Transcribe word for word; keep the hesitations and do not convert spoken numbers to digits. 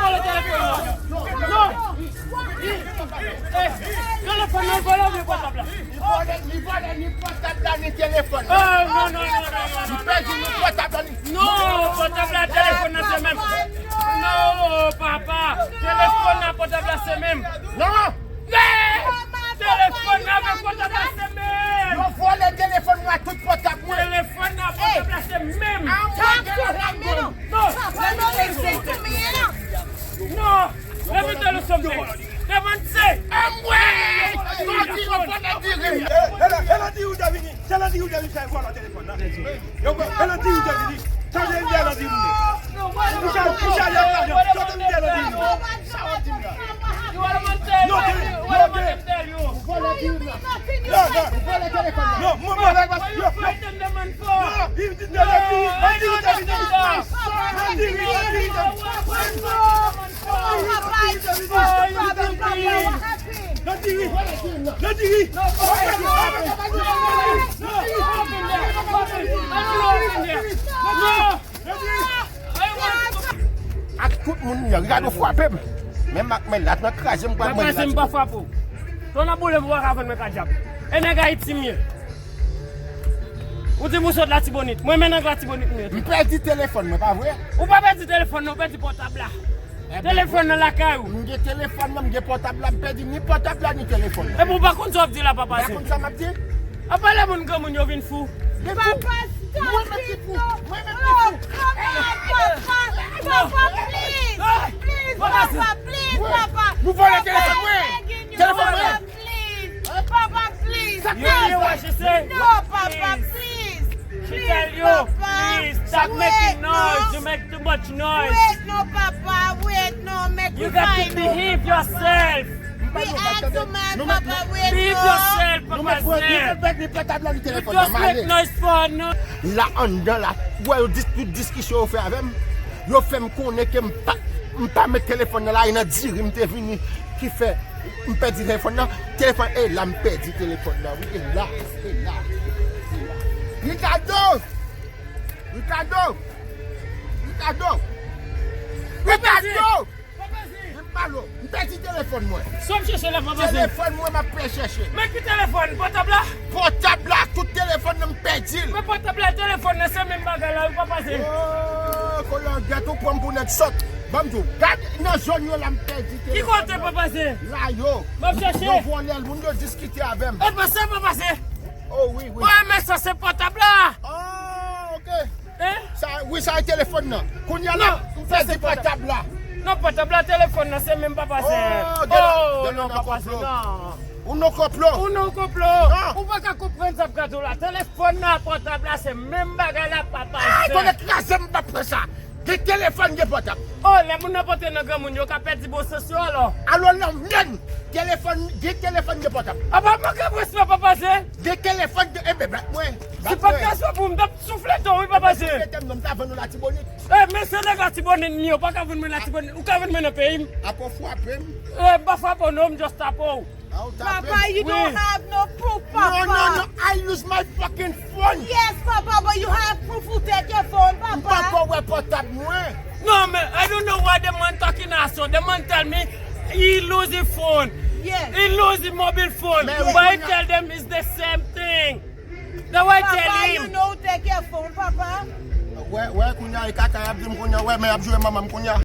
Vòlè telefòn nan. Non. Eh, telefòn nan vòlè oubyen pòtab la? Li vòlè, li vòlè ni pòtab la, ni telefòn nan. Oh, non, non, non, non, non, non. Li pèdi ni pòtab la, ni... Non, pòtab la, telefòn nan se menm. Non, papa. Telefòn nan, pòtab la se menm. Non. Eh, telefòn nan avèk pòtab la se menm. Yo vòlè telefòn mwen ak tout pòtab mwen. Telefòn nan, pòtab la se menm. Ah, mwen gen la. Non, papa, no, listen to me, you know. No, let me tell you something. Devante! Anmwey! Yo di yo vòlè diri m. Eh, e la, e la diri w te vini. Se la diri w te vini, se vòlè telefòn nan. Yo, e la diri w te vini. Sa w te vin fè la diri m? Pousa, pousa, yo, yo, sa w te vin fè la diri m? No, diri, no, diri. Vòlè diri m la. No, no. Vòlè telefòn nan. No, mwen, mwen, yo, yo. No, diri, diri, diri, diri. Ak tout moun yo, gade w frape m. Men m ak men la nan kraze m, pral mwen. Papa, si m pa frape w. Ton nan boule m, ou pa ka vann mwen ka dyab. E nèg Ayiti m ye. Ou di m ou sot Latibonit. Mwen men nèg Latibonit m ye. M pèdi telefòn mwen, pa vre? Ou pa pèdi telefòn nan, ou pèdi pòtab la. Telefòn nan lakay ou. M gen telefòn nan, m gen pòtab la, m pèdi ni pòtab la, ni telefòn nan. Epi ou pa konn sa w ap di la, papa. Ou pa konn sa m ap di? Apa lè moun granmoun yo vin fou? Papa, stop it, no. Oh, come on, papa. Papa, please. Please, papa, please, papa. Nou vòlè telefòn mwen. Telefòn mwen. Please, papa, please. Stop. No, papa, please. She tell you, please, stop making noise. You make too much noise. Wait, no, papa, wait, no, make we find. You got to behave yourself. We ask the man, papa, wait, no. Behave yourself, papa. You just make noise for no. La anndan la, ou wè yo dis-, tout diskisyon yo fè avè m, yo fè m konnen ke m pa, m pa met telefòn nan la, e nan diri m te vini ki fè m pèdi telefòn nan. Telefòn, e la m pèdi telefòn nan, wi, e la, e la, e la. Ricardo! Ricardo! Ricardo! Ricardo! Vin pale w. M pèdi telefòn mwen. Sa w ap chèche la, papa Zen? Telefòn mwen, m ap chèche. Men ki telefòn? Pòtab la? Pòtab la, tout telefòn nan, m pèdi l. Men pòtab la, telefòn nan, se menm bagay la, wi, papa Zen. Oh, kolangèt, ou pran m pou nèg sòt. Ban m di w, gade nan zòn yo la, m pèdi telefòn nan. Ki kote, papa Zen? La yo. M ap chèche. Yo vòlè l, moun yo diskite avè m. E pa sa, papa Zen. Oh, wi, wi. Mwen, men sa, se pòtab la. Oh, ok. Hein? Sa, wi, sa e telefòn nan. Kounye a la, m pèdi pòtab la. Non, pòtab la, telefòn nan, se menm, papa Zen. Oh, non, papa Zen, non. Ou nan konplo. Ou nan konplo. Ou pa ka konprann sa m ka di w la. Telefòn nan, pòtab la, se menm bagay la, papa Zen. Ah, tande, kraze m, m p ap pran sa. Gen telefòn, gen pòtab. Oh, lè moun nan pote nan granmoun, yo ka pèdi bon sans yo, alò. Alò, non, men, telefòn, gen telefòn, gen pòtab. Apa, manke respè, papa Zen. Gen telefòn, gen, e, men, bat mwen. Se pa t respè pou m t ap souflete w, wi, papa Zen. Souflete m non, m ta vann ou Latibonit. E, men se nèg Latibonit m ye, ou pa ka vann mwen Latibonit, ou ka vann mwen nan peyi m. Apa w frape m? E, m pa frape w non, m just tape w. Ah, ou tape m? Papa, you don't have no proof, papa. No, no, no, I lose my fucking phone. Yes, papa, but you have proof who take your phone, papa. M poko wè pòtab mwen. No, man, I don't know why the man talking as so. The man tell me he lose his phone. Yes. He lose his mobile phone. But I tell them it's the same thing. That's why I tell him. Papa, you know, take your phone, papa. Wè, wè, kounye a, e kaka y ap di m kounye a, wè, men y ap joure manman m kounye a.